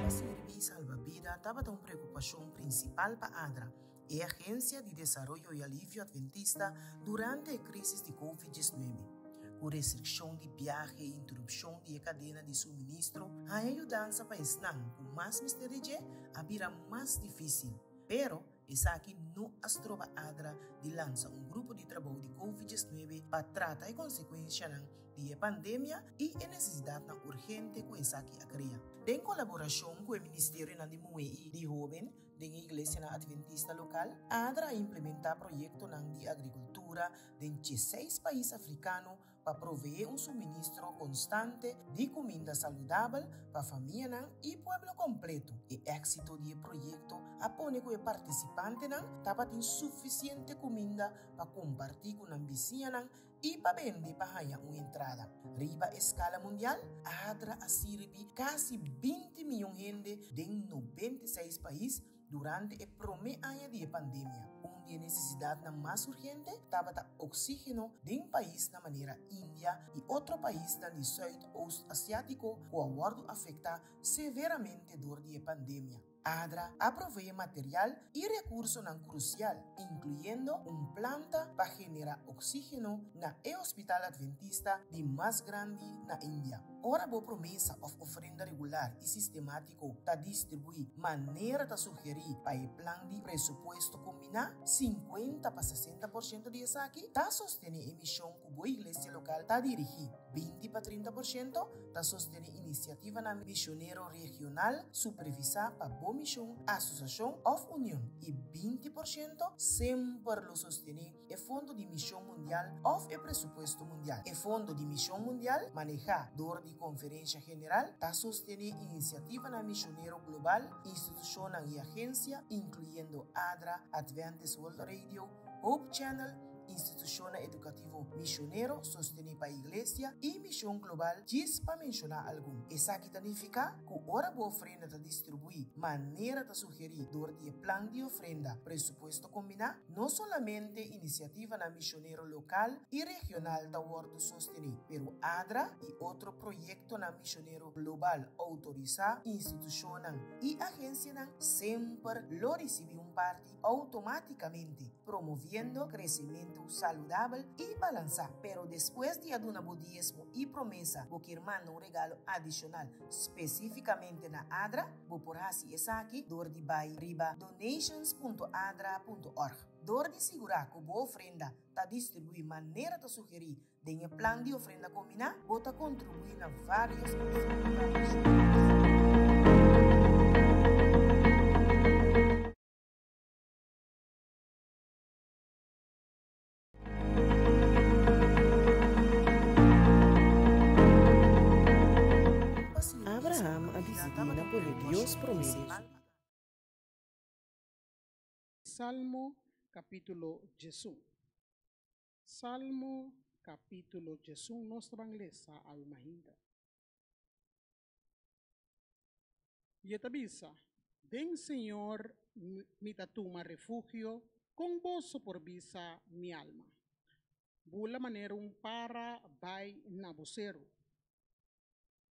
Pa sirbi i salba bida tabata un preokupashon prinsipal pa ADRA, e agensia di desaroyo i alivio adventista, durante e krísis di Covid 19. Ku restrikshon di biahe i interupshon di e kadena di suministro, haña yudansa pa esnan ku mas mester di dje a bira mas difísil. Pero, esaki no a stroba ADRA di lansa un grupo di trabou di Covid 19 pa trata e konsekuenshanan di e pandemia i e nesesidatnan urgente ku esaki a krea. Den kolaborashon ku e ministerionan di muhé i di hóben den e iglesianan adventista lokal, ADRA a implementá proyektonan di agrikultura den dieseis pais afrikano pa proveé un suministro konstante di kuminda saludabel pa famianan i pueblo kompleto. E éksito di e proyekto a pone ku e partisipantenan tabatin sufisiente kuminda pa kompartí ku nan bisiñanan i pa bende pa haña un entrada. Riba eskala mundial, ADRA a sirbi kasi 20 miyon hende den 96 pais Durante e promé aña di e pandemia, un di e nesesidatnan mas urgente tabata oksígeno den paisnan manera India i otro paisnan di Sùit-Oost Asiátiko ku a wòrdu afektá severamente dor di e pandemia. ADRA a proveé material i rekursonan krusial, inkluyendo un planta pa generá oksígeno na e hospital adventista di mas grandi na India. Ora bo promesa òf ofrenda regular i sistemátiko, ku ta distribuí manera ta sugerí pa e plan di presupuesto kombiná, 50 pa 60% di esaki ta sostené e mishon ku bo iglesia lokal ta dirigí, 20 pa 30% ta sostené inisiativanan mishonero regional supervisá pa bo mishon, asosiashon òf union, i 20% semper lo sostené e Fondo di Mishon Mundial òf e Presupuesto Mundial. E Fondo di Mishon Mundial, manehá dor di Konferensha General, ta sostené inisiativanan mishonero global, institushonnan i agensia, inkluyendo ADRA, Adventist World Radio, Hope Channel, institushonnan edukativo mishonero sostené pa Iglesia i Mishon Global, djis pa menshoná algun. Esaki ta nifiká ku ora bo ofrenda ta distribuí manera ta sugerí dor di e Plan di Ofrenda Presupuesto Kombiná, No solamente inisiativanan misionero lokal i regional ta wòrdu sostené, pero ADRA i otro proyektonan misionero global outorisá, institushonnan i agensianan semper lo risibí un parti outomátikamente, promoviendo kresementu saludabel i balansá. Pero despues di a duna bo diesmo i promesa bo kier manda un regalo adishonal spesífikamente na ADRA, bo por hasi esaki dor di bai riba donations.adra.org. Dor di sigurá ku bo ofrenda ta distribuí manera ta sugerí den e plan di ofrenda kombiná, bo ta kontribuí na vários inisiativa misioneros. Abraham a disidí na pone Dios promé den su. Salmo capítulo 11. Salmo capítulo 11 nos ta ban lesa awe mainta. I e ta bisa, Den Señor mi ta tuma refugio, kon boso por bisa mi alma? Bula manera un para bai na bo seru.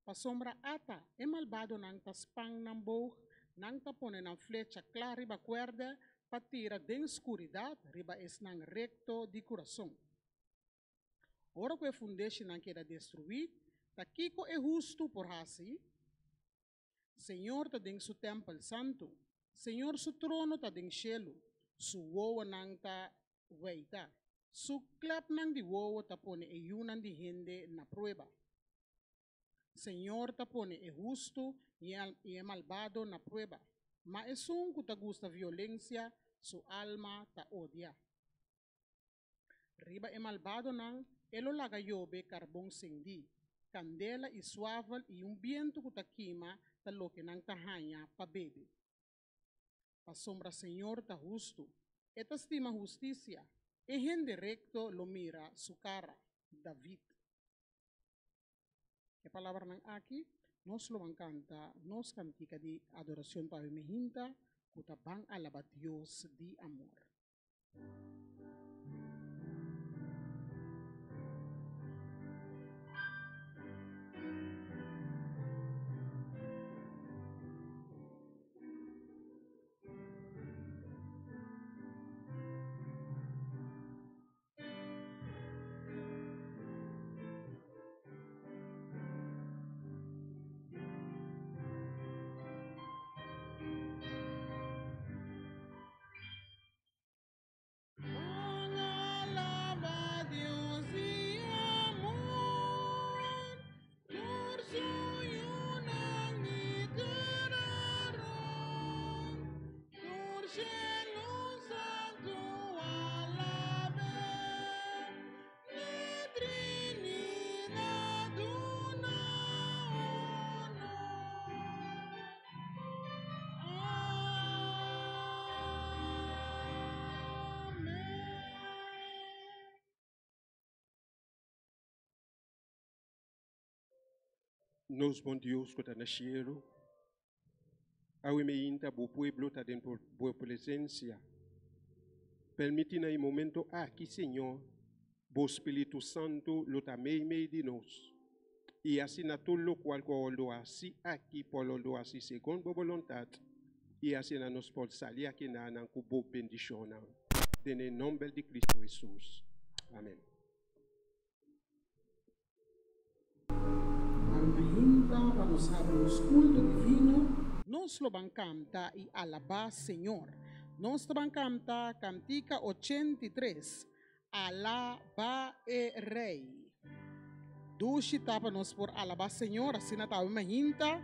Pasobra ata, e malbadonan ta span nan boog, nan ta pone nan flecha kla riba kuèrdè pa tira den skuridat riba esnan rekto di kurason. Ora ku e fundeshinan keda destruí, ta kiko e hustu por hasi? Señor ta den su tèmpel santu, Señor su trono ta den shelu, su wowonan ta weita, su klèpnan di wowo ta pone e yunan di hende na prueba. Señor ta pone e hustu i e malbado na prueba, ma esun ku ta gusta violensia, su alma ta odia. Riba e malbadonan e lo laga yobe karbon sendí. Kandela i suafel i un bientu ku ta kima ta loke nan ta haña pa bebe. Pasobra Señor ta hustu, E ta stima hustisia, e hende rekto lo mira Su kara. David. E palabranan aki, nos lo ban kanta nos kantika di adorashon pa awe hinta, ku ta Ban Alaba Dios di Amor. Ban alaba Dios di amor, tur su yunan di tera rond, tur shelu santu alab'é, n'e Trinidad duna honor. Nos bon Dios ku ta na shelu, awe meinta bo pueblo ta den bo presensia. Permití na e momento aki, Señor, bo Spiritu Santu lo ta meimei di nos, i asina tur lokual ku a wòrdu hasi aki por wòrdu hasi segun bo boluntat, i asina nos por sali akinanan ku bo bendishonnan. Den e nòmber di Kristu Hesus. Amèn. Almahinta pa nos habri nos kulto divino. Nos lo ban kanta i alabá Señor. Nos ta ban kanta Kantika 83, Alabá e Rei. Dushi ta pa nos por alabá Señor, asina ta awe mahinta.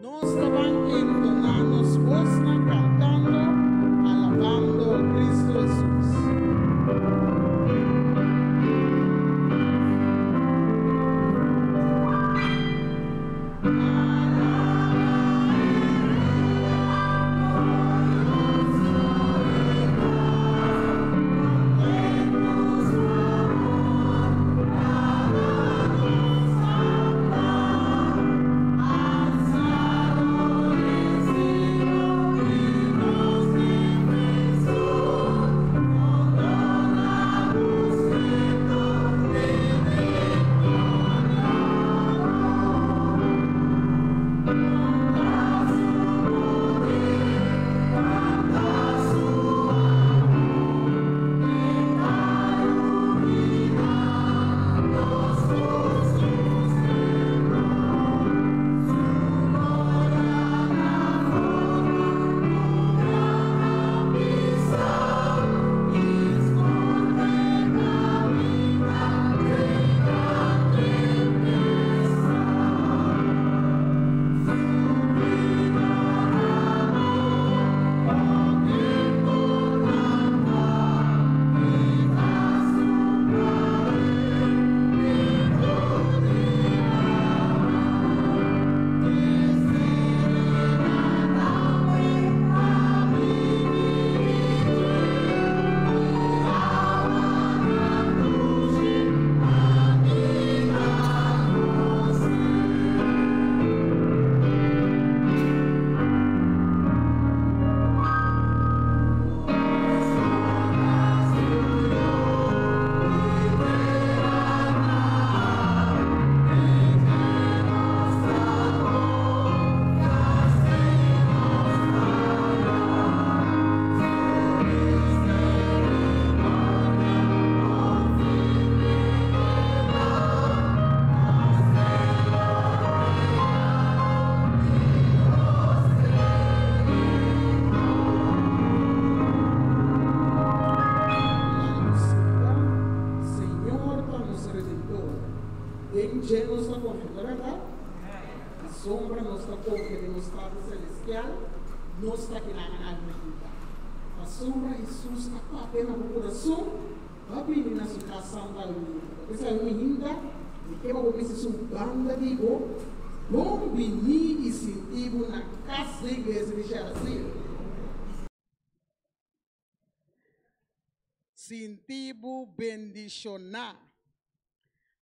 Nos ta ban entoná nos bosnan kantando, alabando Cristo Hesus. Laga nos sinta, Señor ta nos Redentor. Den dje nos ta konfia, no ta bèrdat? Pasobra nos ta konfia den nos Tata Selestial, nos ta keda na alma hinta. Pasobra Hesus a papia na bo kurason, bo a bini na su kas santu awe minta. P'esei awe mi hinta, Mi ke pa bo bisa esun banda di bo, Bon bini i sinti bo na kas den iglesia di Sherasil. Sinti bo bendishoná.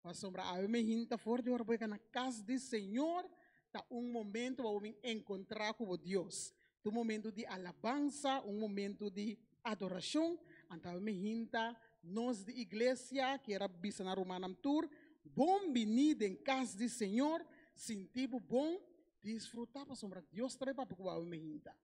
Pasobra awe mi hinta for di ora bo yega na kas di Señor, ta un momento pa bo bin enkontrá ku bo Dios. Ta un momento di alabansa, un momento di adorashon. Anto awe mi hinta nos di iglesia kier a bisa nan rumannan tur, Bon biní den kas di Señor, sinti bo bon, disfrutá pasobra Dios ta bai papia ku bo awe mi hinta.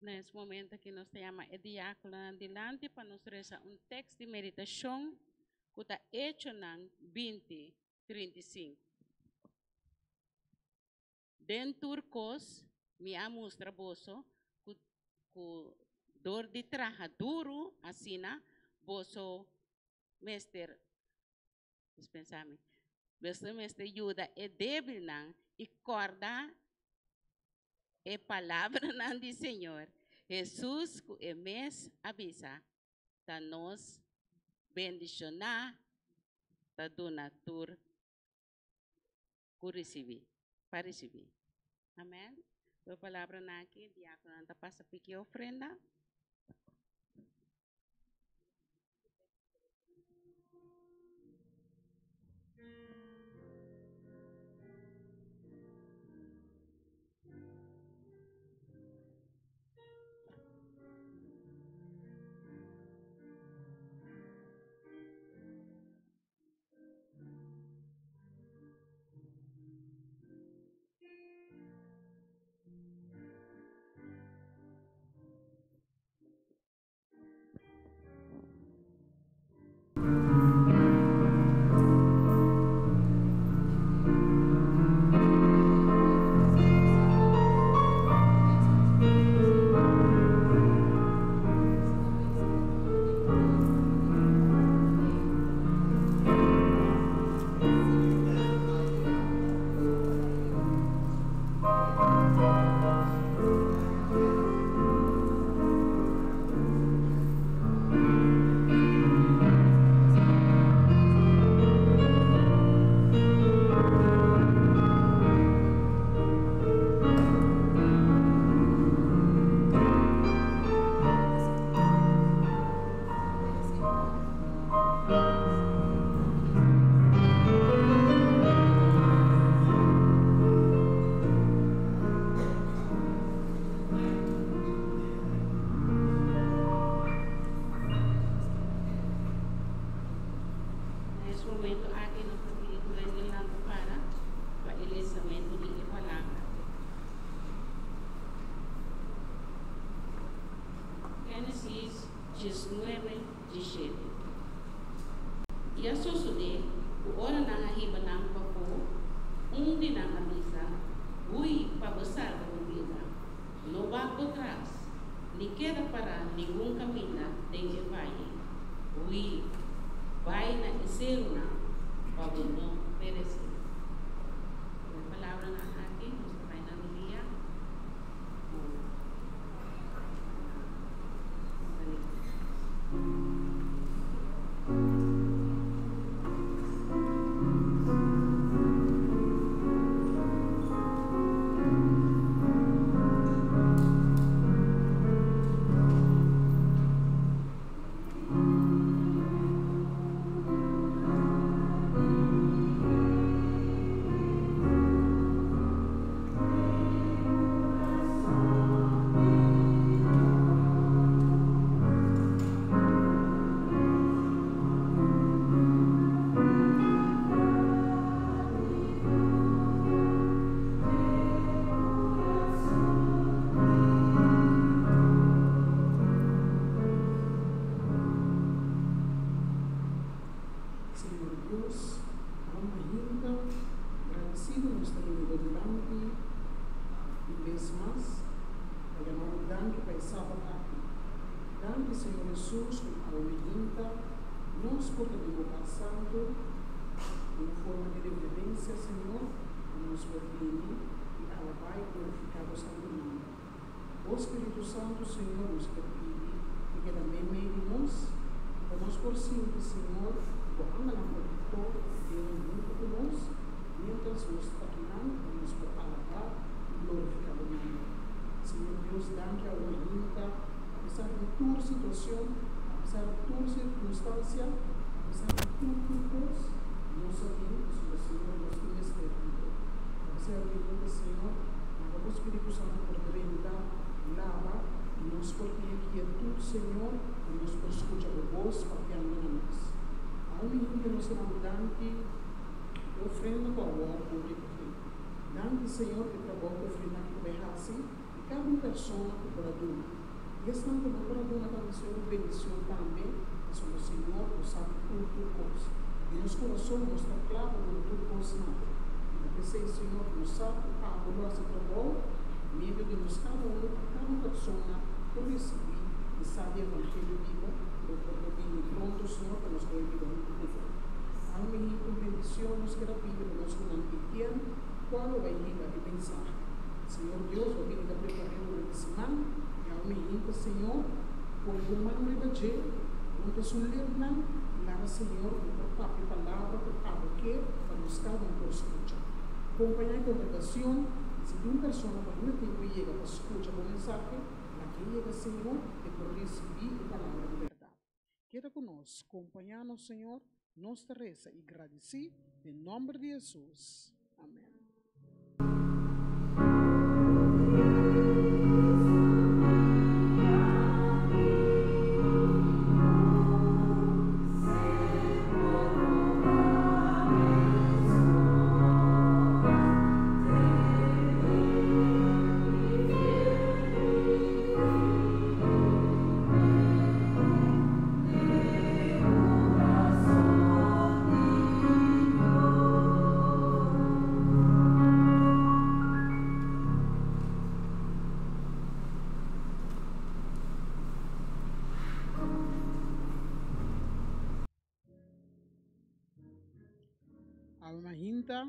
Na es momento aki nos ta yama e diákononan dilanti pa nos resa un tèks di meditashon ku ta Echonan 20, 35. Den tur kos mi a mustra boso ku ku dor di traha duru asina boso mester dispensá mi boso mester yuda e débilnan i kòrda e palabranan di Señor Hesus ku e mes a bisa, Ta nos bendishoná ta duna tur ku risibí, pa risibí. Amèn. Ku e palabranan aki, diákononan ta pasa piki e ofrenda. Na es momento aki nos ta pidi tur hende lanta para pa e lesamento di e palabra. Génesis 19, 17 I a sosodé ku ora nan a hiba nan pafó, un di nan a bisa, Hui pa bo salba bo bida! No wak bo tras, ni keda pará ningun kaminda den e vaye. Hui, bai na e serunan pa bo no peresé. Ku e palabranan aki nos ta bai na rudia ku Señor Dios, Mama Hinta, gradisido nos ta bini bo dilanti un bes mas pa yama bo danki pa e Sabat aki. Danki Señor Hesus ku awe mi hinta nos por ta den bo kas santu den un forma di reverencia Señor ku nos por bini i alabá i glorifiká bo santu nomber. Bo Spiritu Santu Señor nos kier pidi. keda meimei di nos i pa nos por sinti, Señor, Bo angelnan protector den huntu cu nos mientras nos ta akinan pa nos por alabá i glorificá Bo nomber. Señor Dios, danki awe mainta, apesar di tur situacion, apesar di tur circunstancia, apesar di tur tur cos, nos a bin pasobra Señor nos tin mester di Bo. Apesar di mainta, Señor, laga Bo Spiritu Santo por drenta, laba, i nos por tin e quietud, Señor, pa nos por scucha Bo bos papiando na nos. Awe mi hende nos ta dando danki pa e ofrenda cu awor bo recoge. Danki, Señor, pa e trabou cu e ofrenda aki ta bay haci y cada un persona cu por a duna. Y esnan cu no por a duna ta deseo bo bendicion tambe, pasobra, Señor, bo sa tur tur cos. Den nos curason nos ta cla pa duna tur cos na bo. Y ta p'esey, Señor, nos sa cu abo lo haci trabou medio di nos cada uno pa cada un persona por ricibi y sa di evangelio di bo, lo por lo bini pronto, Señor, pa nos por biba huntu ku bo. Awe mi un bendicion nos keda pidi pa nos ruman Etienne, cual lo bay hiba e mensahe. Señor Dios lo bini ta prepar'é durante siman, y awe mi hinta, Señor, pone bo man riba dje, hunta su lepnan, y laga Señor bo por papia palabra ku abo ke pa nos kada un por skucha. Kompañá e kongregacion, y si tin un persona ku ainda tin ku yega pa skucha bo mensahe, Laga e yega, Señor, e por risibí e palabra di bèrdat. Keda ku nos, kompañá nos, Señor, nos ta resa i gradisí den nòmber di Hesus. Amèn. Alma Hinta.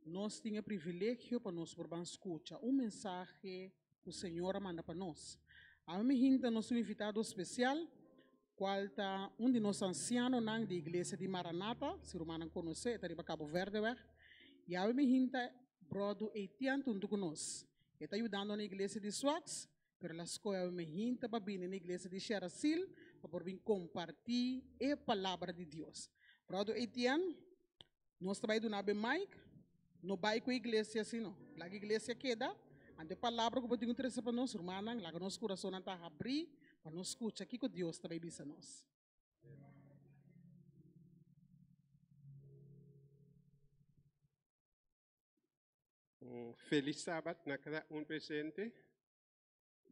Nos tin e privilegio pa nos por ban skucha un mensahe ku Señor a manda pa nos. Awe mi hinta nos un invitado spesial, kual ta un di nos ansianonan di Iglesia di Maranatha, si rumannan konosé, e ta riba Cabo Verdeweg. I awe mi hinta Brodu Etienne huntu ku nos. E ta yudando na Iglesia di Swax, pero el a skohe awe mi hinta pa bini na Iglesia di Sherasil pa por bin kompartí e Palabra di Dios. Brodu Etienne. Nos ta bai duna bo e mic, no bai ku iglesia si no. Laga iglesia keda, anto e palabra ku bo tin ku trese pa nos, rumannan, laga nos kurasonnan ta habrí pa nos skucha kiko Dios ta bai bisa nos. Un felis sabat na kada un presente.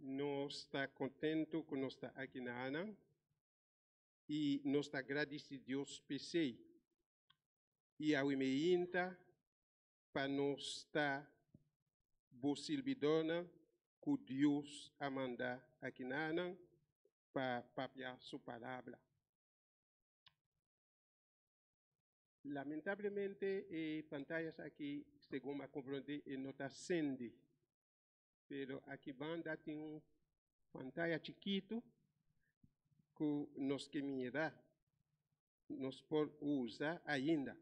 Nos ta kontentu ku nos ta aki na anan. I nos ta gradisí Dios p'esei. I awe meinta pa nos ta bo sirbidónan ku Dios a manda akinanan pa papia su palabra. Lamentablemente e pantayas aki, segun m'a komprondé, e no ta sende. Pero aki banda tin un pantaya chikitu ku nos ke mira, nos por usa ainda.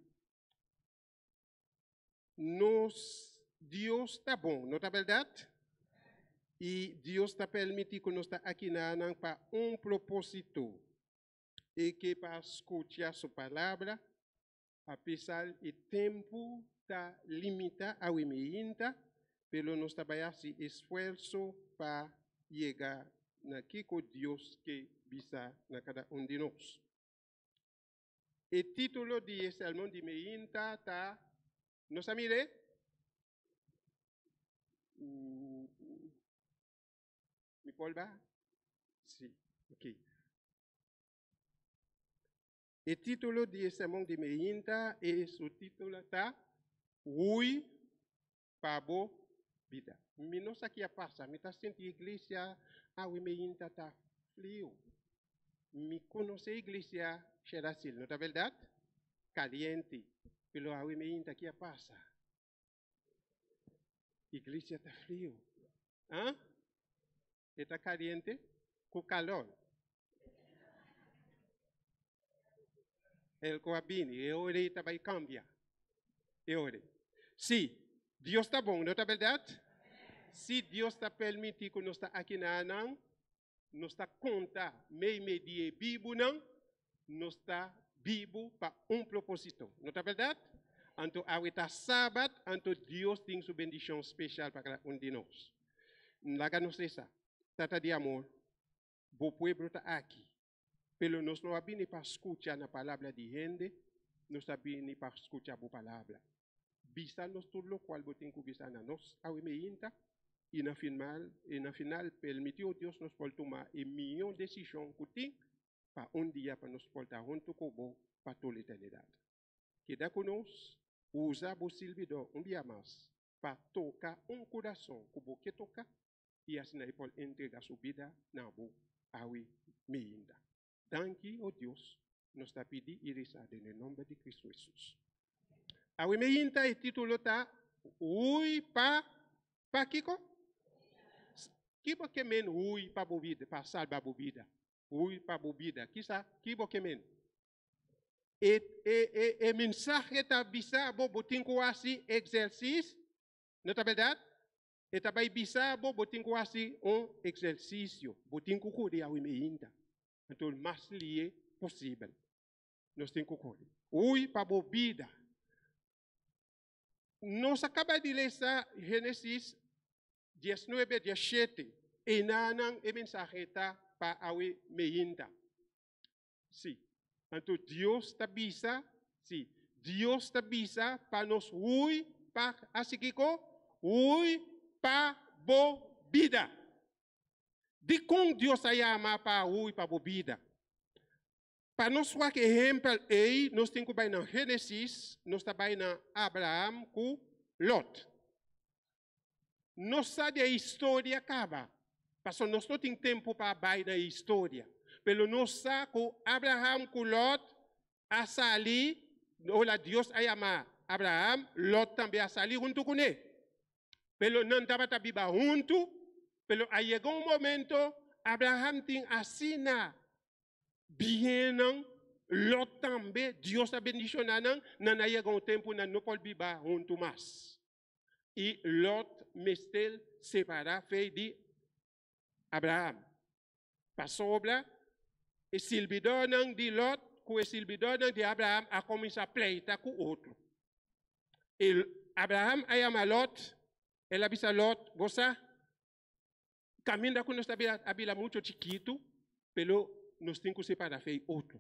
Nos Dios ta bon, no ta bèrdat? I Dios ta permití ku nos ta aki nanan pa un propósito, e ke pa skucha su palabra, Apesar e tempu ta limitá awe meinta, pero nos ta bai hasi esfuerso pa yega na kiko Dios ke bisa na kada un di nos. E título di e sermon di meinta ta Nos a mir'é? Mi por ba? Sí, ok. E título di e sermon di meinta e su título ta Hui pa bo bida. Mi no sa ki a pasa, mi ta sinti iglesia awe meinta ta frio. Mi konosé iglesia Sherasil, no ta bèrdat? Kaliente, pero awe meinta ki a pasa? Iglesia ta frio. Ah? E ta kaliente? Ku kalor. El ku a bini, e ora ei ta bai kambia. E ora ei. Sí, Dios ta bon, no ta bèrdat? Si Dios ta permití ku nos ta aki na nan, nos ta konta meimei di e bibunan, nos ta bibu pa un propósito. No ta bèrdat? Anto awe ta sabat, anto Dios tin su bendishon speshal pa kada un di nos. Laga nos resa. Tata di amor, bo pueblo ta aki, pero nos no a bini pa skucha na palabra di hende, nos a bini pa skucha bo palabra. Bisa nos tur lokual bo tin ku bisa na nos awe meinta, i na final, i na final permití, o Dios, nos por tuma e mihó desishon ku tin pa un dia pa nos por ta huntu ku bo pa tur eternidat. Keda ku nos, usa bo sirbidó un bia mas pa toka un kurason ku bo ke toka, i asina e por entrega su bida na bo awe meinda. Danki, o Dios, nos ta pidi i resa den e nomber di Cristo Hesus. Awe meinta e titulo ta Hui pa pa kiko? Ki bo ke men hui pa bo bida, pa salba bo bida? Hui pa bo bida. Kisa ki bo ke men? E e e e mensahe ta bisa bo bo tin ku hasi exercis, no ta berdad? E ta bai bisa bo, bo tin ku hasi un eksersisio, bo tin ku kore awe meinta. Anto mas lie posibel nos tin ku kore. Hui pa bo bida. Nos a kaba di lesa Genesis diesnuebe, diesshete. Enanan e mensahe ta pa awe meinta. Sí. Anto Dios ta bisa, sí, Dios ta bisa pa nos hui pa hasi kiko? Hui pa bo bida. Dikon Dios a yama pa hui pa bo bida? Pa nos wak ehempel ei, nos tin ku bai na Genesis, nos ta bai na Abraham ku Lot. Nos sa di e historia kaba, pasobra nos no tin tempu pa bai na e historia. Pero nos sa ku Abraham ku Lot a sali, ora Dios a yama Abraham, Lot tambe a sali huntu kuné. Pero nan tabata biba huntu, pero a yega un momento Abraham tin asina biennan, Lot tambe, Dios a bendishoná nan, nan a yega un tempu nan no por biba huntu mas. I Lot mester separá fei di Abraham. Pasobra e sirbidónan di Lot ku e sirbidónan di Abraham a kuminsá pleita ku otro. I Abraham a yama Lot, el a bisa Lot, Bo sa, kaminda ku nos ta bira a bira muchu chikitu, pero nos tin ku separá fei otro.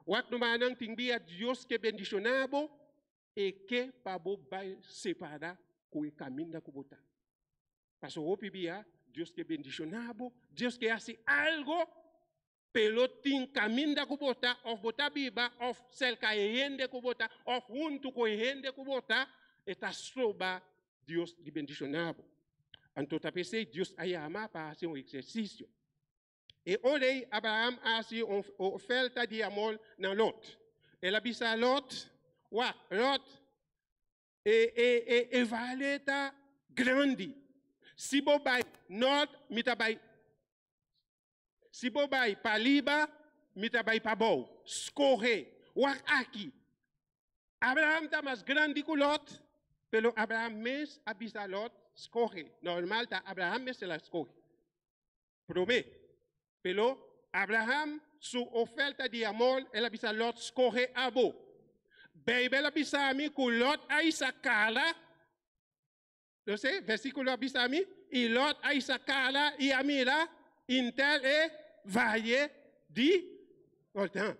Wak rumannan, tin bia Dios ke bendishoná bo E ke pa bo bai separa ku e kaminda ku bo ta. Pasobra hopi bia Dios ke bendishoná bo, Dios ke hasi algo, pero tin kaminda ku bo ta, òf bo ta biba, òf serka e hende ku bo ta, òf huntu ku e hende ku bo ta, e ta stroba Dios di bendishoná bo. Anto ta p'esei Dios a yama pa hasi un eksersisio. E ora ei Abraham a hasi un oferta di amor na Lot. El a bisa Lot, Wak, Lot, e, e, e, e vale ta grandi. Si bo bai nort, mi ta bai. Si bo bai pariba, mi ta bai pabou. Skohe. Wak aki. Abraham ta mas grandi ku Lot, pero Abraham mes a bisa Lot, Skohe. Normal ta Abraham mester a skohe. Promé. Pero Abraham su oferta di amor, el a bisa Lot, Skohe abo. Beibel a bisa mi ku Lot a hisa kara, no sé, versíkulo a bisa mi, i Lot a hisa kara i a mira inter e vaye di Jordan.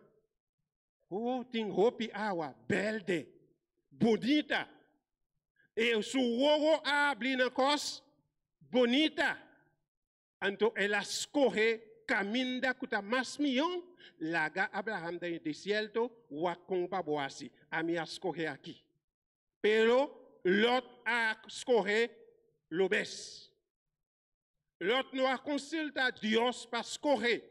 Oh, tin hopi awa berde, bunita. E su wowo a habri na kos bunita. Anto el a skohe kaminda ku ta mas mihó, laga Abraham den e desierto, wak kon pa bo hasi. Ami a skohe aki. Pero Lot a skohe lo bes. Lot no a konsulta Dios pa skohe,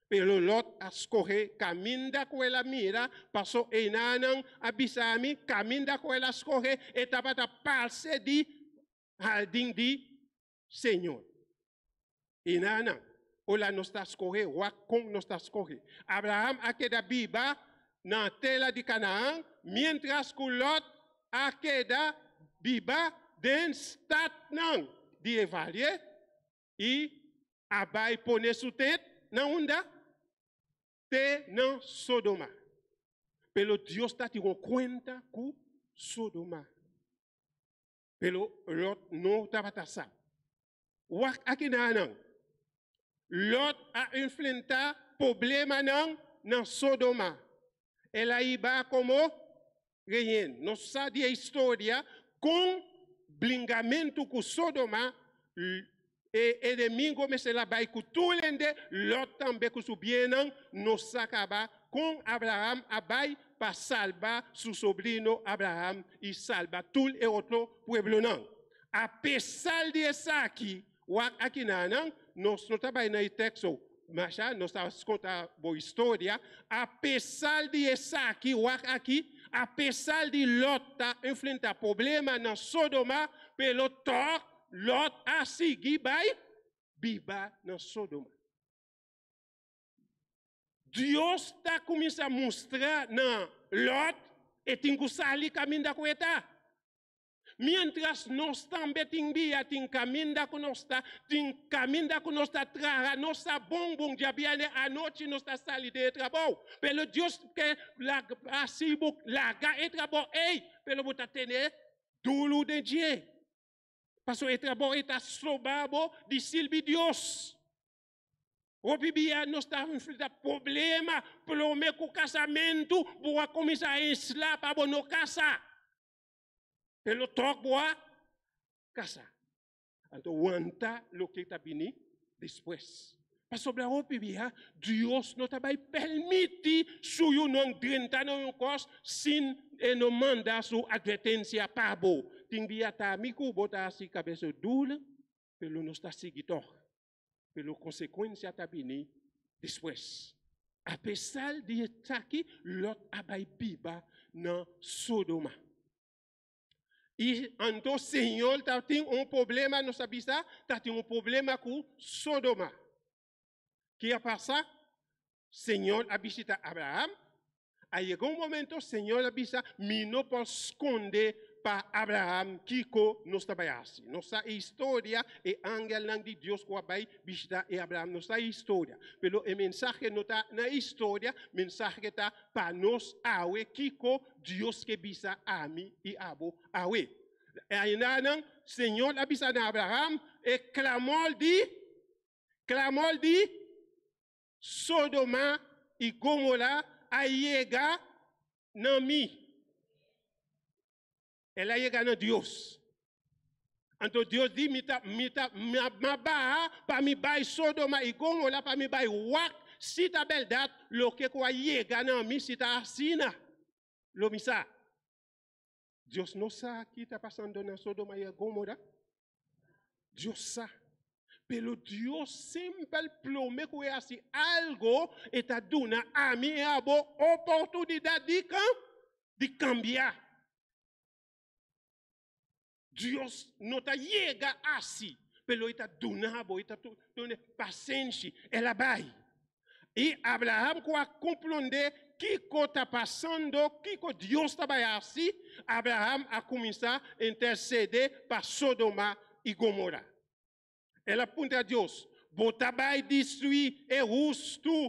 pero Lot a skohe kaminda ku el a mira, paso einanan a bisa mi kaminda ku el a skohe e tabata parse di hardin di Señor. Einanan. Ora nos ta skohe, wak kon nos ta skohe. Abraham a keda biba na tera di Canaan, mientras ku Lot a keda biba den statnan di e valle i a bai pone su tent na unda? Te na Sodoma. Pero Dios ta tin un kuenta ku Sodoma. Pero Lot no tabata sa. Wak akinanan. Lot a enfrentá problemanan na Sodoma. El a hiba komo rehen. Nos sa di e historia kon bringamentu ku Sodoma, e enemigo mester a bai ku tur hende, Lot tambe ku su biennan. Nos sa kaba kon Abraham a bai pa salba su sobrino Abraham i salba tur e otro pueblonan. Apesar di esaki, wak akinanan, nos no ta bai na e teksto masha, nos ta konta bo historia. Apesar di esaki, wak aki, apesar di Lot ta enfrentá problema na Sodoma, pero tòg Lot a sigui bai biba na Sodoma. Dios ta kuminsá mustra na Lot e tin ku sali kaminda ku e ta. Mientras nos tambe tin bia, tin kaminda ku nos ta, tin kaminda ku nos ta traha, nos sa bon bon djabièrnè anochi nos ta sali den e trabou. Pero Dios ke hasi bo laga e trabou ei, pero bo ta tene duru den dje. Pasobra e trabou ei ta stroba bo di sirbi Dios. Hopi bia nos ta enfrenta problema prome ku kasamentu, bo a kuminsá ensla pa bo no kasa. Pero tòg bo a kasa. Anto wanta loke ta bini despues. Pasobra hopi bia Dios no ta bai permiti su yunan drenta na un kos sin e no manda su atvertensia pa bo. Tin bia ta ami ku bo ta hasi kabes duru, pero nos ta sigui tòg. Pero konsekuensia ta bini despues. Apesar di esaki, Lòt a bai biba na Sodoma. I anto Señor ta tin un problema, nos a bisa, ta tin un problema ku Sodoma. Ki a pasa? Señor a bishita Abraham. A yega un momento, Señor a bisa, mi no por skonde pa Abraham kiko nos ta bai hasi. Nos sa e historia, e angelnan di Dios ku a bai bishita e Abraham. Nos sa e historia. Pero e mensahe no ta na e historia, mensahe ta pa nos awe kiko Dios ke bisa ami i abo awe. Ainda Señor a bisa na Abraham e klamor di, klamor di Sodoma i Gomora a yega na mi. El a yega na Dios. Anto Dios di, mi ta, mi ta, m'a baha pa mi bai Sodoma i Gomora pa mi bai wak si ta bèrdat loke ku a yega na mi, si ta asina, lo mi sa. Dios no sa ki ta pasando na Sodoma i Gomora? Dios sa. Pero Dios semper promé ku e hasi algo, e ta duna ami i abo oportunidat di di kambia. Dios no ta yega hasi, pero e ta duna bo, e ta duna pasenshi, el a bai. I Abraham ku a komprondé kiko ta pasando, kiko Dios ta bai hasi, Abraham a kuminsá intersedé pa Sodoma i Gomora. El a puntra Dios, Bo ta bai destruí e hustu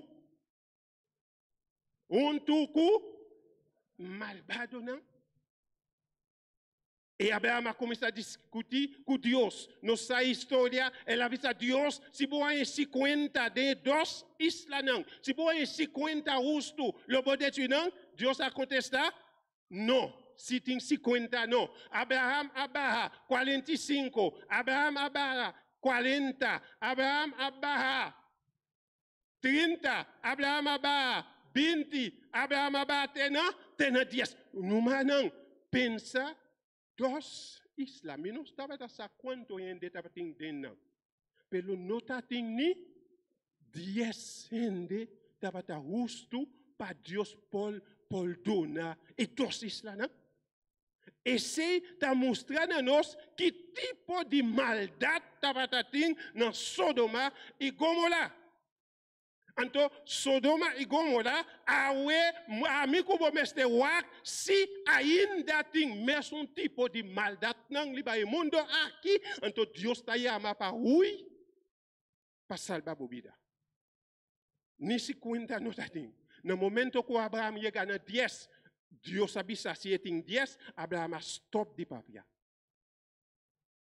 huntu ku malbadonan? I Abraham a kuminsá diskutí ku Dios. Nos sa e historia, el a bisa Dios, si bo haña 50 den e dos islanan, si bo haña 50 hustu, lo bo destruí nan? Dios a kontestá, No, si tin 50 no. Abraham a baha 45, Abraham a baha 40, Abraham a baha 30, Abraham a baha 20, Abraham a baha te na, te na 10. Numanan, pensa dos isla. Mi no tabata sa kuantu hende tabatin den nan. Pero no tatin ni 10 hende tabata hustu pa Dios por pordona e dos islanan. Esei ta mustra na nos ki tipo di maldat tabata tin na Sodoma i Gomora. Anto Sodoma i Gomora, awe ami ku bo mester wak si ainda tin mesun tipo di maldatnan riba e mundo aki, anto Dios ta yama pa hui pa salba bo bida. Ni 50 no ta tin. Na momento ku Abraham yega na 10, Dios a bisa si e tin 10, Abraham a stòp di papia.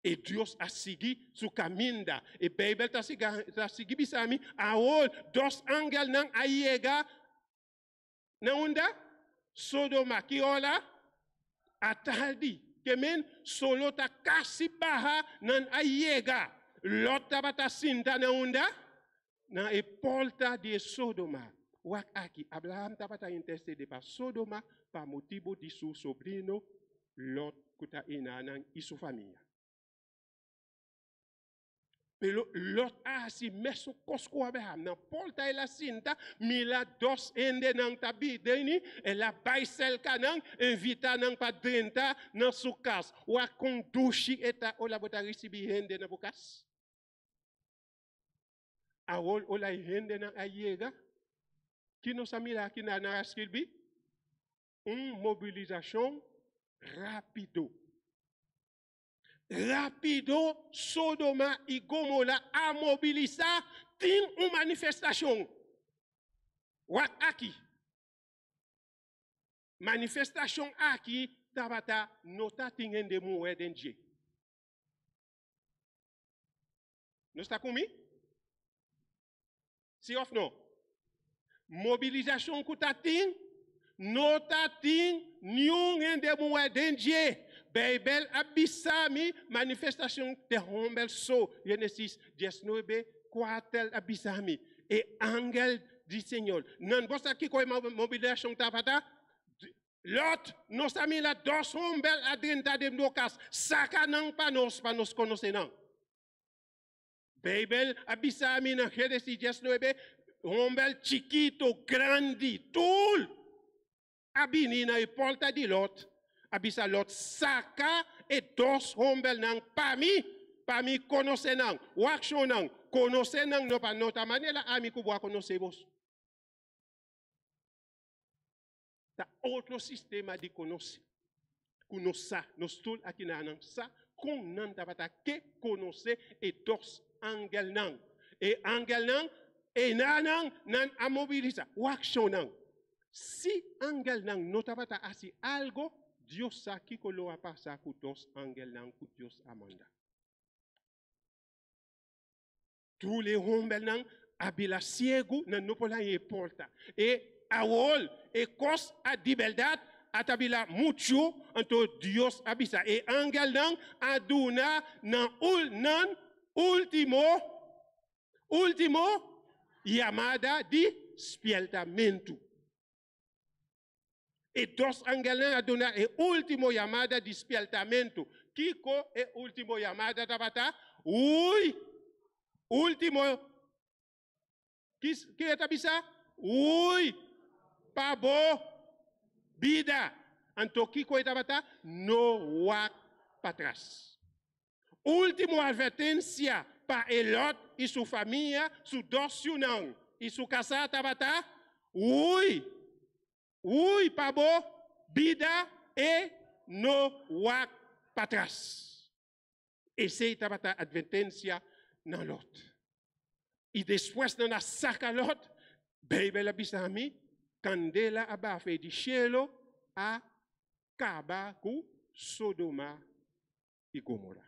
E Dios a sigui su kaminda. E Beibel ta ta sigui bisa mi, awor dos angelnan a yega na unda? Sodoma. Ki ora? Atardi. Ke men, solo ta kasi baha, nan a yega. Lot tabata sinta na unda? Na e porta di e Sodoma. Wak aki, Abraham tabata intercede pa Sodoma pa motibu di su sobrino Lot ku ta enanan i su famia. Pero Lot a hasi mesun kos ku Abraham. Na porta el a sinta, mira dos hendenan ta bini, el a bai serka nan, invitá nan pa drenta na su kas. Wak kon dushi e ta ora bo ta risibí hende na bo kas. Awor ora e hendenan a yega, ki nos a mira aki nan a skirbi? Un mobilisashon rápido. Rápido Sodoma i Gomora a mobilisá, tin un manifestashon. Wak aki. Manifestashon aki tabata no ta tin hende muhé den dje. Nos ta ku mi? Si òf no? Mobilisashon ku ta tin, no ta tin niun hende muhé den dje. Beibel a bisa mi manifestashon te hòmber so. Genesis 19, 4 a bisa mi. E angel di Señor. Nan bo sa kiko e mobilisashon tabata? Lot, nos a mira dos homber a drenta den bo kas, saka nan pa nos, pa nos konosé nan. Beibel a bisa mi na Génesis 19, homber chikito, grandi, tur a bini na e porta di Lot, a bisa Lot, saka e dos hombernan pa mi, pa mi konosé nan. Wak shon nan, konosé nan no pa no ta manera ami ku bo a konosé bos. Ta otro sistema di konosé ku nos sa, nos tur akinanan sa kon nan tabata ke konosé e dos angelnan. E angelnan, enanan nan a mobilisá. Wak shonnan. Si angelnan no tabata hasi algo, Dios sa kiko lo a pasa ku dos angelnan ku Dios a manda. Tur e hombernan a bira ciegu, nan no por haña e porta. E awor e cos a di berdad a ta bira muchu, anto Dios a bisa e angelnan a duna nan ul nan ultimo ultimo yamada di spiertamentu. E dos angelnan a duna e último yamada di spièrtamentu. Kiko e último yamada tabata? Hui! Último, ki e ta bisa? Hui pa bo bida. Anto kiko e tabata? No wak patras. Último advertensia pa e Lòt i su famia, su dos yunan i su kasá tabata, Hui! Hui pa bo bida e no wak patras. Esei tabata advertensia na Lòt. I despues nan a saka Lòt, Beibel a bisa mi, kandela a bafa di shelu a kaba ku Sodoma i Gomora.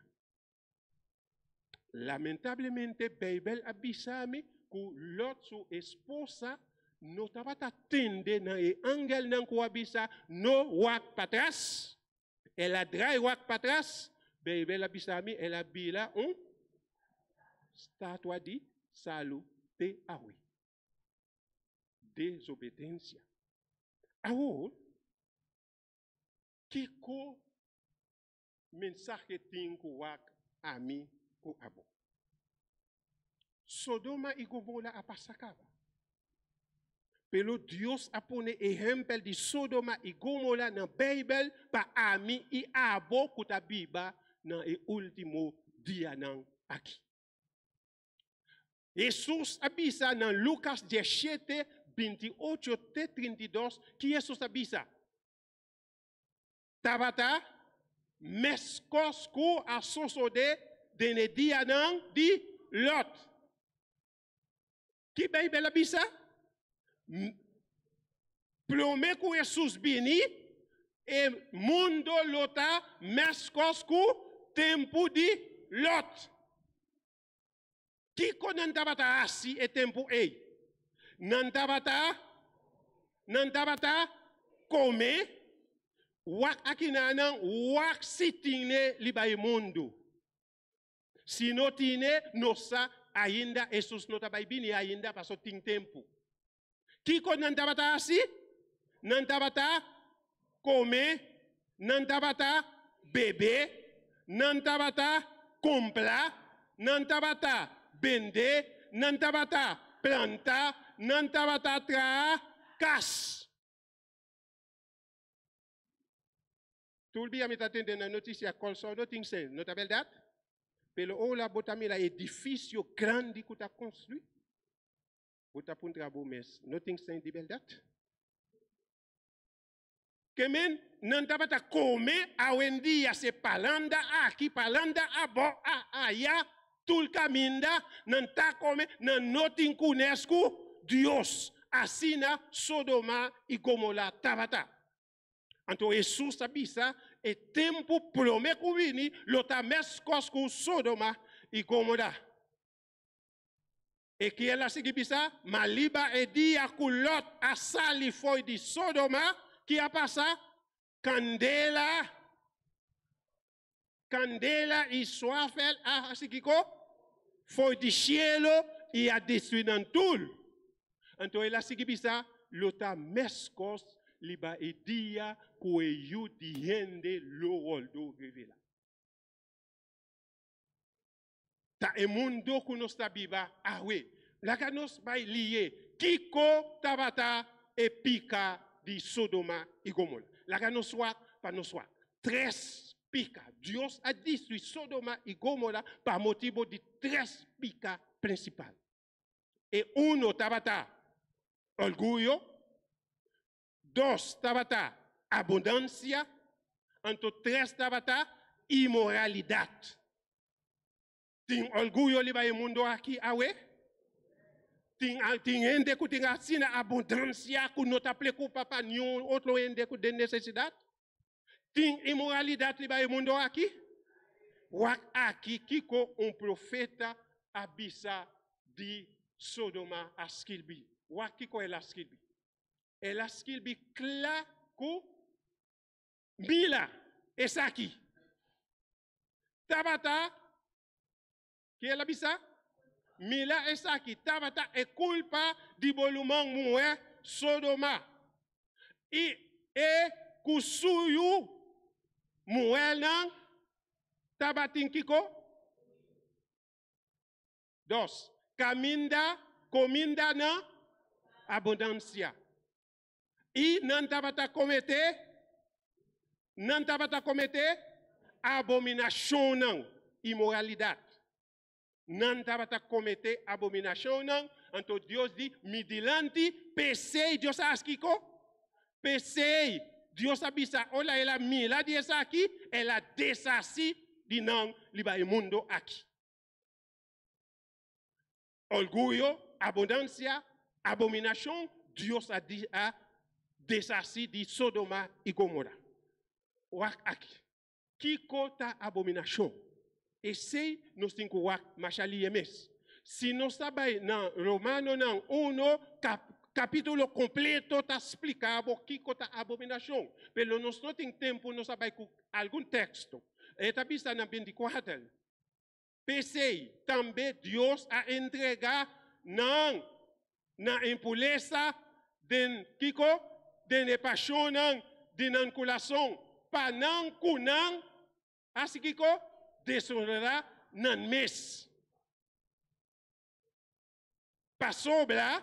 Lamentablemente, Beibel a bisa mi ku Lòt su esposa no tabata tende na e angelnan ku a bisa no wak patras. El a drai wak patras. Beibel a bisa mi el a bira un statua di salu te awe. Desobedensia. Awor, kiko mensahe tin ku wak ami ku abo? Sodoma i Gomora a pasa kaba. Pero Dios a pone ehèmpel di Sodoma i Gomora na Beibel pa ami i abo ku ta biba na e último dianan aki. Hesus a bisa na Lukas 17, 28 te 32, ki Hesus a bisa? Tabata meskos ku a sosodé den e dianan di Lòt. Ki Beibel a bisa? Promé ku Hesus bini, e mundo lo ta meskos ku tempu di Lòt. Kiko nan tabata hasi e tempu ei? Nan tabata nan tabata kome, wak akinanan, wak si tine riba e mundu. Si no tine, nos sa ainda Hesus no ta bai bini ainda pasobra tin tempu. Kiko nan tabata hasi? Nan tabata kome, nan tabata bebe, nan tabata kumpra, nan tabata bende, nan tabata planta, nan tabata traha kas. Tur dia mi ta tende na notisia Kòrsou no tin sèn, no ta bèrdat? Pero ora bo ta mira edifisio grandi ku ta konstruí, Bo ta puntra bo mes, No tin sen di bèrdat? Ke men nan tabata kome awendia se palanda aki, palanda abou, a aya, tur kaminda nan ta kome, nan no tin kunes ku Dios. Asina Sodoma i Gomora tabata. Anto Hesus a bisa, E tempu promé ku bini lo ta meskos ku Sodoma i Gomora. E kier a sigui bisa, Ma liba e dia ku Lòt a sali fo'i di Sodoma, ki a pasa? Kandela, kandela i suafel a hasi kiko? Fo'i di shelu i a destruí nan tur. Anto el a sigui bisa, Lo ta meskos liba e dia ku e Yu di hende lo wòrdu revelá. Ta e mundo ku nos ta biba awe. Laga nos bai lie kiko tabata e pika di Sodoma i Gomora. Laga nos wak pa nos wak. Tres pika. Dios a destrui Sodoma i Gomora pa motibu di tres pika prinsipal. E uno tabata orguyo, dos tabata abundansia, anto tres tabata inmoralidat. Tin orguyo riba e mundo aki awe? Tin, tin hende ku tin asina abundansia ku no ta preokupa pa niun otro hende ku den nesesidat? Tin inmoralidat riba e mundo aki? Wak aki kiko un profeta a bisa di Sodoma a skirbi. Wak kiko el a skirbi. El a skirbi kla ku mira esaki tabata, ki el a bisa? Mira esaki tabata e kulpa di bo ruman muhé Sodoma i e ku su yu muhénan tabatin kiko? Dos, kaminda kominda na abundansia. I nan tabata kometé, nan tabata kometé abominashonnan, inmoralidat. Nan tabata kometé abominashonnan, anto Dios di, Mi dilanti, p'esei Dios a hasi kiko? P'esei Dios a bisa, ora el a mira di esaki, el a deshasí di nan riba e mundo aki. Orguyo, abundansia, abominashon, Dios a a deshasí di Sodoma i Gomora. Wak aki. Kiko ta abominashon? Esei nos tin ku wak masha lie mes. Si nos ta bai na Romanonan uno, kapítulo kompleto ta splika bo kiko ta abominashon. Pero nos no tin tempu, nos a bai ku algun teksto. E ta bisa na 24. P'esei, tambe Dios a entregá nan na impuresa den kiko? Den e pashonnan di nan kurason, pa nan ku nan hasi kiko? Desonrá nan mes. Pasobra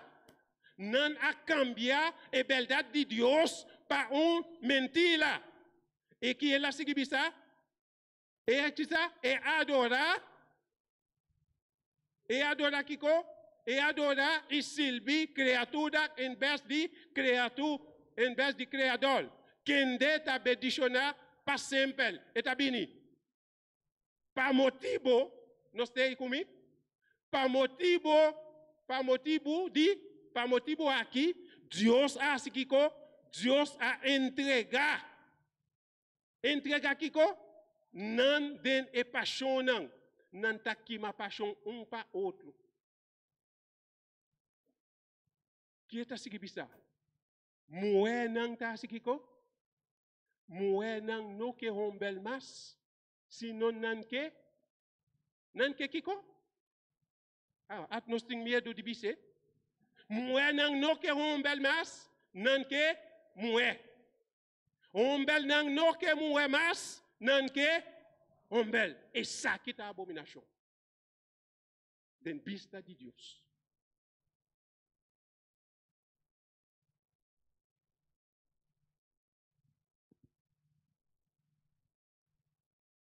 nan a kambia e bèrdat di Dios pa un mentira. I ki el a sigui bisa? E hechisa, e adora, e adora kiko? E adora i sirbi kriatura en bes di kriatu, en bes di Kreador, kende ta bendishoná pa semper. E ta bini. Pa motibu, nos ta ei ku mi? Pa motibu, pa motibu di, pa motibu aki, Dios a hasi kiko? Dios a entregá. Entregá kiko? Nan den e pashonnan. Nan ta kima pashon un pa otro. Ke ta sigui bisa? Muhénan ta hasi kiko? Muhénan no ke hòmber mas, sino nan ke, nan ke kiko? Ah, at nos tin miedu di bis'é. Muhénan no ke hòmber mas, nan ke muhé. Hòmbernan no ke muhé mas, nan ke hòmber. Esaki ta abominashon den bista di Dios.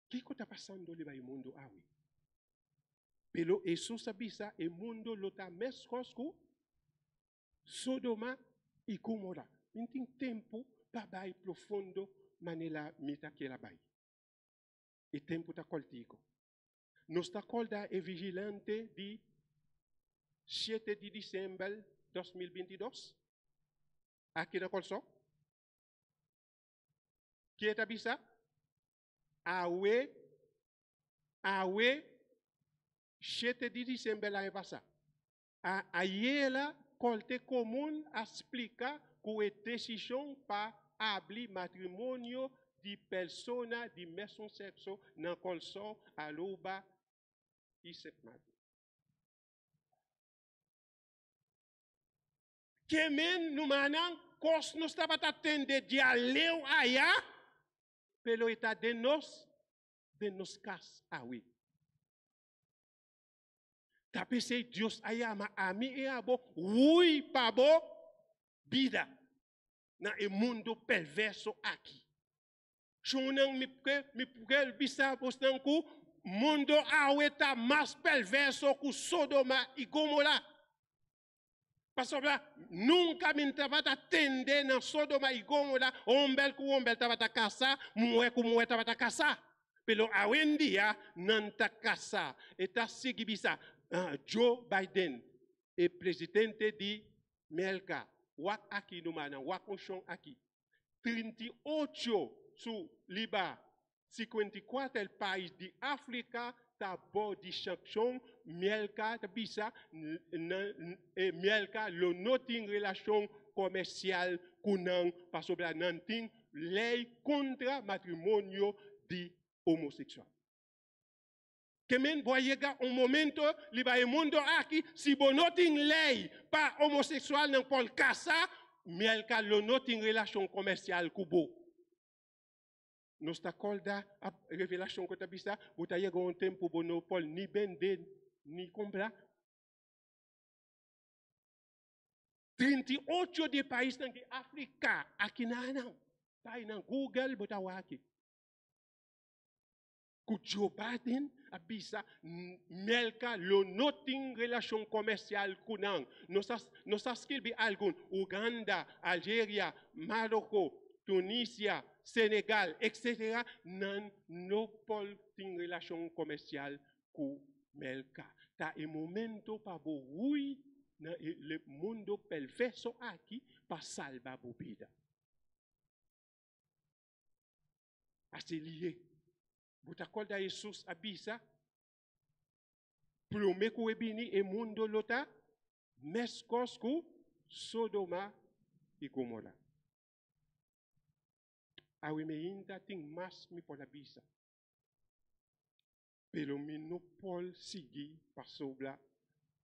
Kiko ta pasando riba e mundu awe? Pero Hesus a bisa e mundu lo ta meskos ku Sodoma i Gomora. Mi tin tempu pa bai profundo manera mi ta kier a bai. E tempu ta kòrtiku. Nos ta kòrda e vigilante di shete di desèmber 2022 aki na Kòrsou? Ke ta bisa? Awe, awe shete di desèmber aña pasá. A Ayera Korte Komun a splika ku e desishon pa abli matrimonio di persona di mesun sekso na Kòrsou, Aruba i Sint Maarten. Ke men numanan kos nos tabata tende dialeu aya, pero e ta den nos, den nos kas awe. Ta p'esei Dios a yama ami i abo hui pa bo bida na e mundu perverso aki. Shunnan mi ke mi ke bisa bosnan ku mundu awe ta mas perverso ku Sodoma i Gomora. Pasobra nunka mi tabata tende na Sodoma i Gomora homber ku homber tabata kasa, muhé ku muhé tabata kasa. Pero awendia nan ta kasa. E ta sigui bisa, Joe Biden, e presidente di Merka, wak aki numanan, wak un shon aki. 38 su liba 54 pais di Afrika ta bou di sankshon, Merka ta bisa e Merka lo no tin relashon komersial ku nan pasobra nan tin lei kontra matrimonio di homoseksual. Ke men bo a yega un momento riba e mundo aki si bo no tin lei pa homoseksualnan por kasa, Merka lo no tin relashon komersial ku bo. Nos ta kòrda Revelashon ku ta bisa, Bo ta yega un tempu bo no por ni bende ni kumpra. 38 di e paisnan di Afrika aki na nan. Bai na Google bo ta wak. Ku Joe Biden a bisa Merka lo no tin relashon komersial ku nan. Nos a nos a skirbi algun, Uganda, Algeria, Maroko, Tunisia, Senegal, etc. Nan no por tin relashon komersial ku Merka. Ta e momento pa bo hui na e mundo perverso aki pa salba bo bida. Así lihe. Bo ta kòrda Hesus a bisa, Promé ku e bini e mundo lo ta meskos ku Sodoma i Gomora. Awe mi ainda tin mas mi por a bisa, pero mi no por sigui pasobra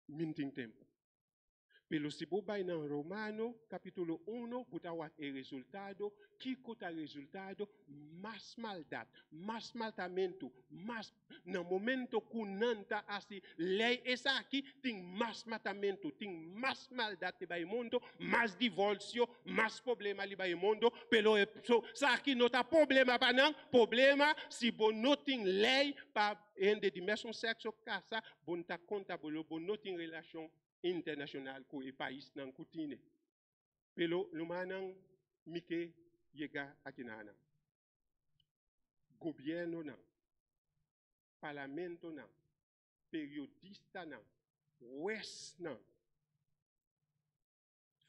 mi no tin tempu. Pero si bo bai na Romano capítulo 1, bo ta wak e resultado. Kiko ta resultado? Mas maldat, mas matamentu, mas na momento ku nan ta hasi lei esaki, tin mas matamentu, tin mas maldat riba e mundo, mas divorcio, mas problema riba e mundo. Pero e so esaki no ta problema pa nan, problema si bo no tin lei pa hende di mesun sexo kasa, bo no ta konta bo lo bo no tin relashon. internashonal ku e paisnan ku tine. Pero rumannan mi ke yega akinanan. Gobièrnunan, parlamentonan, periodistanan, huesnan,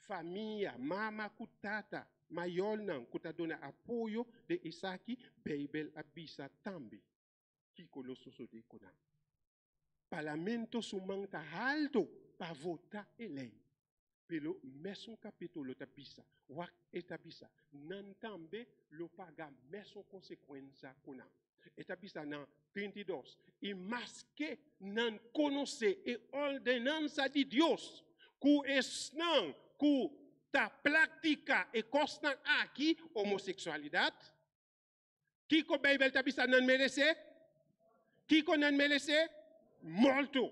famia, mama ku tata, mayornan ku ta duna apoyo den esaki, Beibel a bisa tambe kiko lo sosodé ku nan. Parlamento su man ta haltu pa vota e lei, pero mesun kapítulo ta bisa, wak e ta bisa, nan tambe lo paga mesun konsekuensia ku nan. E ta bisa na 32, i maske nan konosé e ordenansa di Dios, ku esnan ku ta praktiká e kosnan aki, homoseksualidat, kiko Beibel ta bisa nan meresé? Kiko nan meresé? Morto.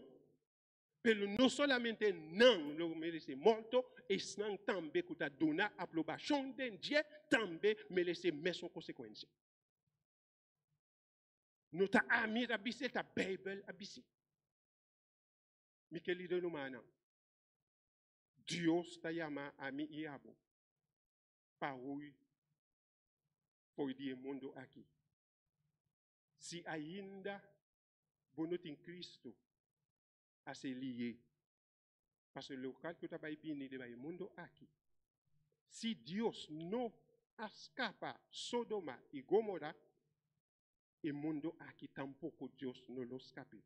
Pero no solamente nan lo meresé morto, esnan tambe ku ta duna aprobashon den dje tambe meresé mesun konsekuensia. No ta ami ta bis'é, ta Beibel a bis'é. Mi kerido rumannan, Dios ta yama ami i abo pa hui for di e mundu aki. Si ainda bo no tin Kristu, hasi liye. Pasobra lokal ku ta bai bini riba e mundu aki, si Dios no a skapa Sodoma i Gomora, e mundu aki tampoko Dios no lo skap'é.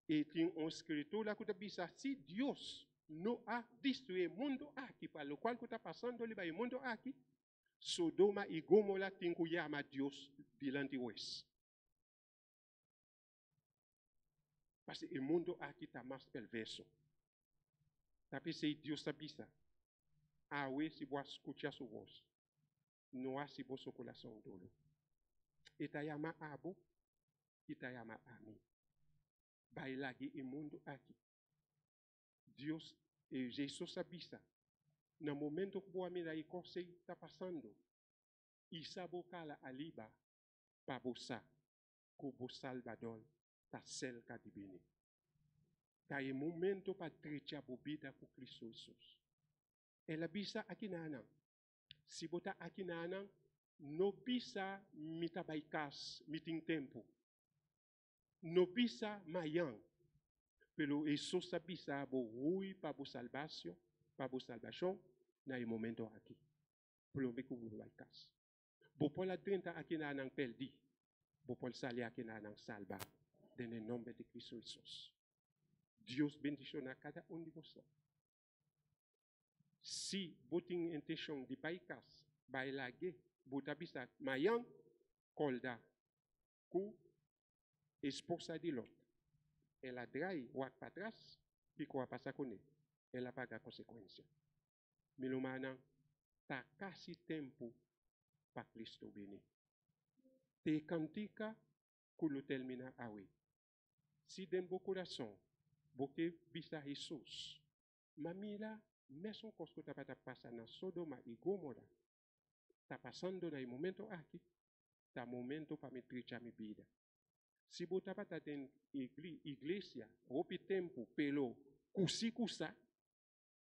E tin un skritura ku ta bisa, si Dios no a destruí e mundu aki pa lokual ku ta pasando riba e mundu aki, Sodoma i Gomora tin ku yama Dios dilanti hues. Pasobra e mundu aki ta mas perverso. Ta p'esei Dios ta bisa, Awe si bo a skucha su bos, no hasi boso kurason duru. E ta yama abo i ta yama ami. Bai lag'e e mundu aki. Dios, Jesus a bisa, Na momento ku bo a mira e kos ei ta pasando, isa bo kala ariba pa bo sa ku bo Salbador ta serka di bini. Ta e momento pa drecha bo bida ku Kristu Hesus. El a bisa akinanan, Si bo ta akinanan, no bisa mi ta bai kas, mi tin tempu. No bisa mayan, pero Hesus ta bisa bo hui pa bo salbasio, pa bo salbashon na e momento aki, prome ku bo bai kas. Bo por a drenta akinanan pèrdí, bo por sali akinanan salbá den e nomber di Kristu Hesus. Dios bendishoná kada un di boso. Si bo tin inteshon di bai kas, bai lag'é. Bo ta bisa mayan, kòlda ku esposa di Lòt. El a drai wak patras, kiko a pasa kuné? El a paga konsekuensia. Mi rumannan, ta kasi tempu pa Kristu bini. Te kantika ku lo terminá awe. Si den bo kurason bo ke bisa Hesus, Ma mira, mesun kos ku tabata pasa na Sodoma i Gomora ta pasando na e momento aki, ta momento pa mi tricha mi bida. Si bo tabata den iglesia hopi tempu pero ku si ku sa,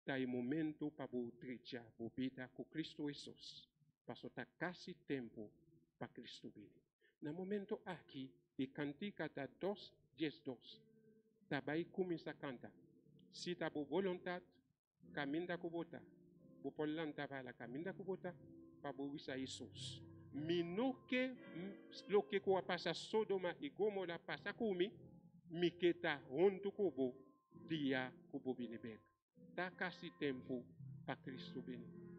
ta e momento pa bo drecha bo bida ku Kristu Hesus, paso ta kasi tempu pa Kristu bini. Na momento aki e kantika ta dos 12. Ta bai kuminsá kanta. Si ta bo boluntat, kaminda ku bo ta, bo por lanta bala kaminda ku bo ta pa bo bisa Hesus, Mi no ke loke ku a pasa Sodoma i Gomora pasa ku mi, mi ke ta huntu ku bo dia ku bo bini bek. Ta kasi tempu pa Kristu bini.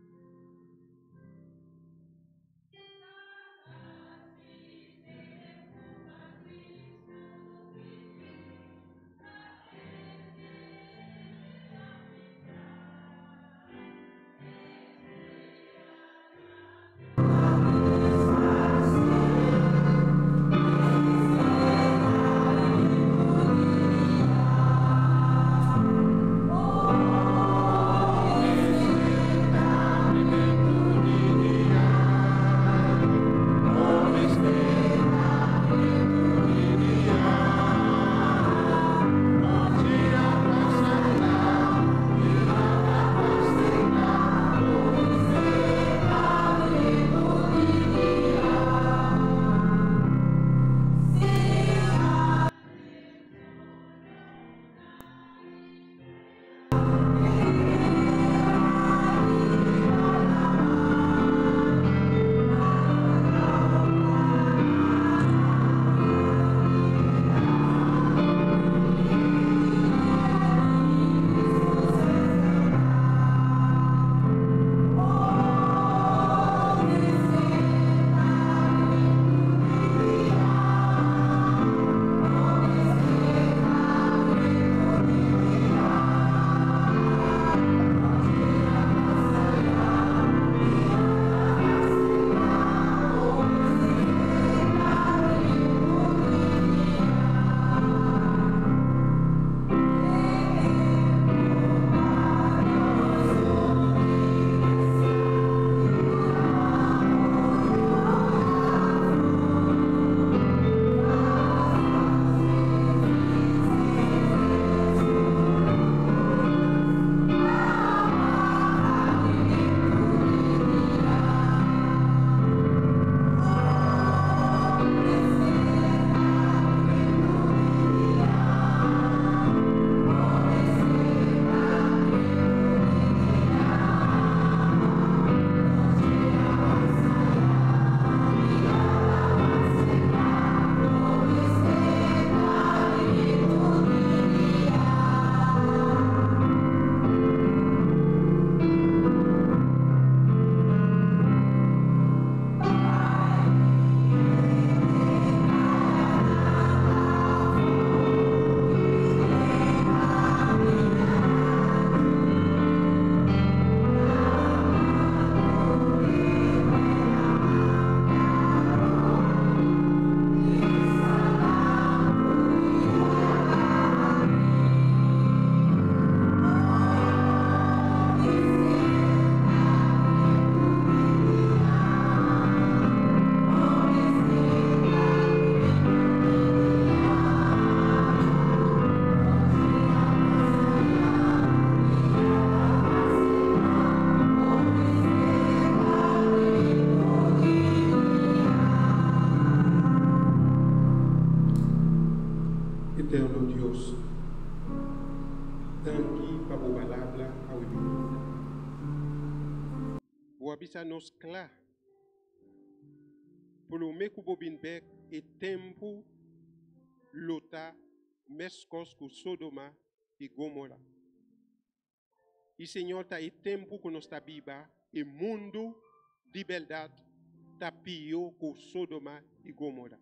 bisa nos kla. Promé ku bo bin bèk e tempu lo ta meskos ku Sodoma i Gomora. I Señor ta e tempu ku nos ta biba e mundu di bèrdat ta pió ku Sodoma i Gomora.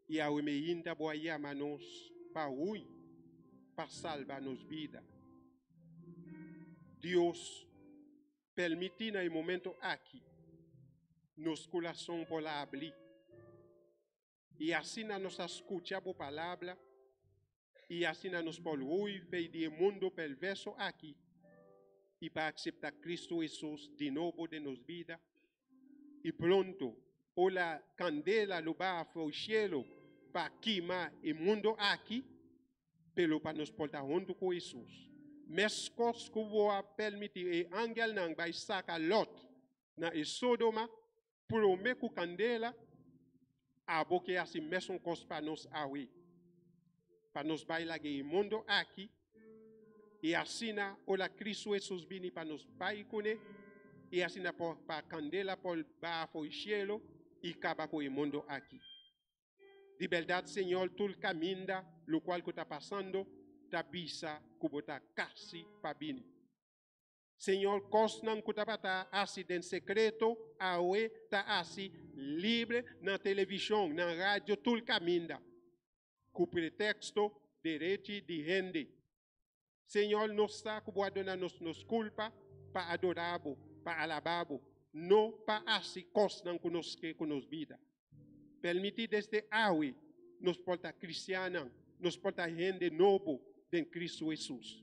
I awe meinta bo a yama nos pa hui pa salba nos bida. Dios, permití na e momento aki nos kurason por habri i asina nos a skucha bo palabra i asina nos por hui for di e mundu perverso aki i pa aseptá Kristu Hesus di nobo den nos bida. I pronto, ora kandela lo baha for di shelu pa kima e mundu aki, pero pa nos por ta huntu ku Hesus. Meskos ku bo a permití e angelnan bai saka Lot na e Sodoma, promé ku kandela, abo ke hasi mesun kos pa nos awe. Pa nos bai laga e mundu aki, i asina ora Kristu Hesus bini pa nos bai kuné, i asina pa kandela por baha for di shelu i kaba ku e mundu aki. Di bèrdat, Señor, tur kaminda, lokual ku ta pasando, ta bisa ku bo ta kasi pa bini. Señor, kosnan ku tabata hasi den sekreto, awe ta hasi liber na televishon, na radio, tur kaminda. Ku preteksto derechi di hende. Señor, nos sa ku bo a duna nos nos kurpa pa adorá bo, pa alabá bo, no pa hasi kosnan ku nos ke ku nos bida. Permití desde awe nos por ta kristiannan, nos por ta hende nobo den Kristu Hesus.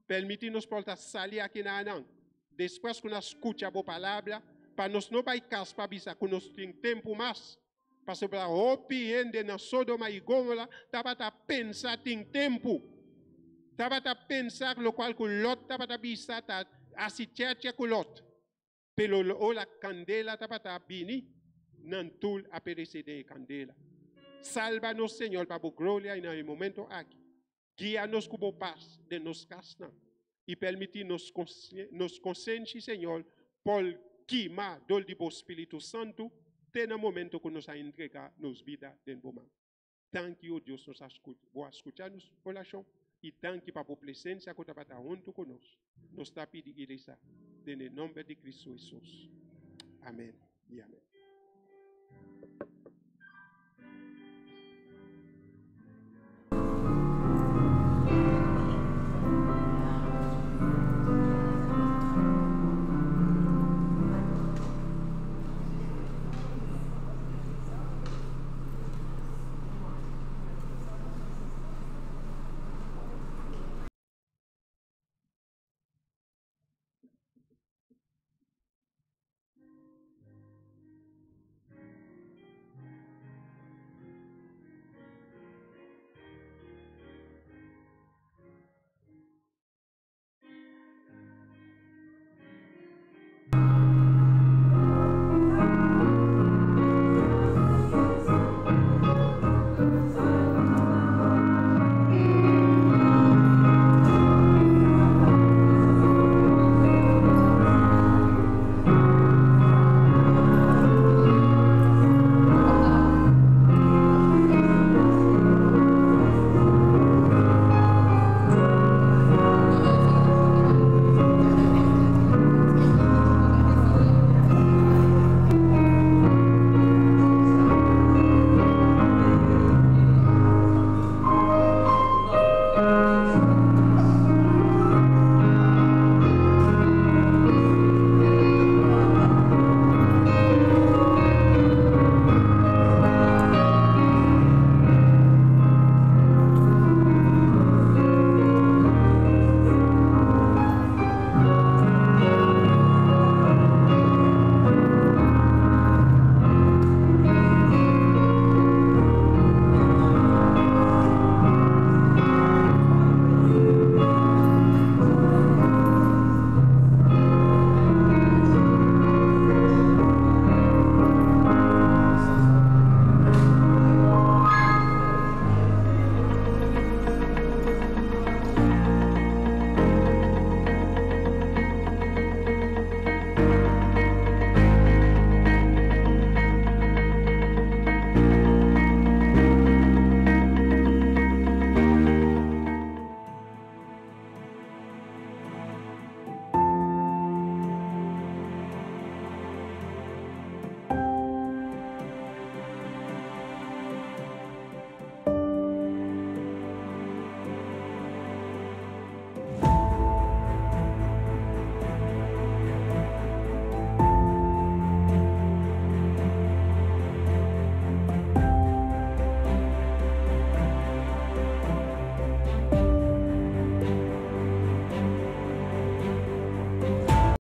Permití nos por ta sali akinan, despues ku nos skucha bo palabra, pa nos no bai kas pa bisa ku nos tin tempu mas. Pasobra hopi hende na Sodoma i Gomora tabata pensa tin tempu. Tabata pensa lokual ku Lot tabata bisa ta hasi chèrchè ku Lot. Pero ora kandela tabata bini, nan tur a peresé den e kandela. Salba nos, Señor, pa bo gloria i na e momento aki. Guia nos ku bo pas den nos kasnan i permití nos nos konsenshi, Señor, por kima dor di bo Spiritu Santu te na momento ku nos a entregá nos bida den bo man. Danki, o Dios, nos a bo a skucha nos orashon i danki pa bo presensia ku tabata huntu ku nos. Nos ta pidi i resa den e nòmber di Kristu Hesus. Amèn i amèn.